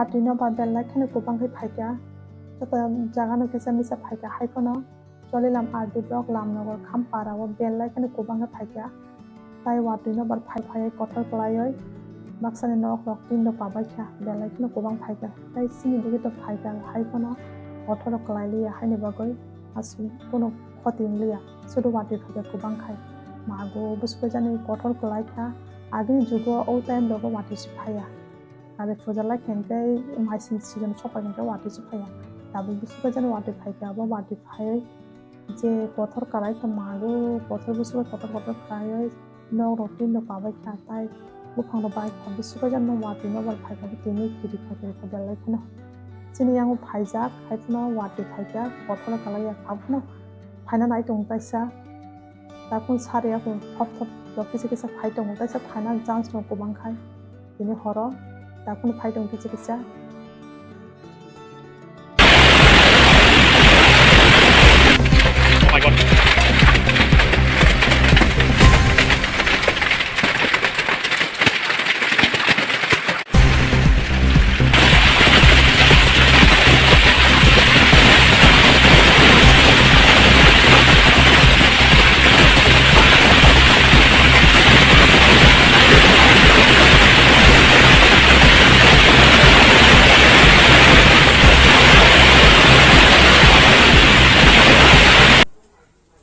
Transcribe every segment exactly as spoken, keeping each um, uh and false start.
Watwi no ba belai kheno kwbang khe phaikha. Joto jaga no kisa misa phaikha, hai phano Cholilam R D block Lamnagar Khampara o belai kheno kwbang khe phaikha. Tai watwi no bar phai phai kotor kwlaiwi baksani nok rok tin rok pabaikha, belai kheno kwbang phaikha. Tai chini bagwi to phaikha, hai phano kotor rok kwlai liya, haini bagwi aswk kunu khoti wng liya. Sudu watwi phaikha kwbang khai. Mago bwswk jani kotor kwlaikha. Agini jugo o time rogo watwi se phaiya. Kali puja lai khe hwnkhe maising season sopai hwnkhe watwi se phaiya. Tabuk bwswk jani watwi phaikha, abo watwi phaiwi je kotor kwlai khe mago, kotor bwswk kotor kotor khaiwi nok rok tin rok pabai kha, tai buphang rok bai kha, bwswk jani watwi no bai phaikha, tini kiri kha kiri kha belai kheno. Chini yango phaijak, hai phano watwi phaikha, kotor kwlai ya kha phano phaina nai tongo kaisa. Takung sari ya kung thop thop rok kisa kisa phai tongo, kaisa phaina chance rok kwbang khai. Tini horo takung phai tongo kisa kisa.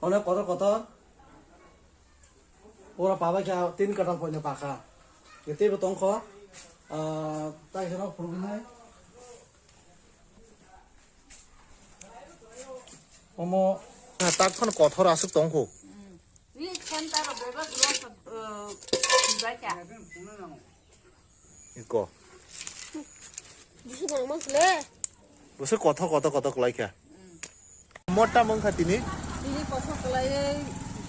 Onek kotor kotor. Ora pabai kha tin katal poino pakha. Tei bo tongkho. Ah, tai kheno phurgwi nai. Omo tak phano kothor aswk tongkho. Wi center of bebak rok, eh, bai kha. Iko. Busu kono mang sile. Busu kothor kothor kothor kwlai kha. Mota mangkha tini. Tini kothok kwlaiwi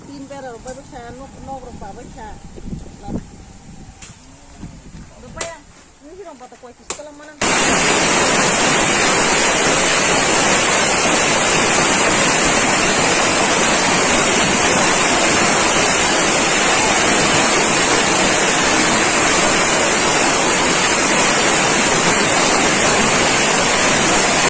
tin bera rok bai bwkha nok, nok rok ba bai kha. Rupaya, nini rong bata koi kis kalam mana.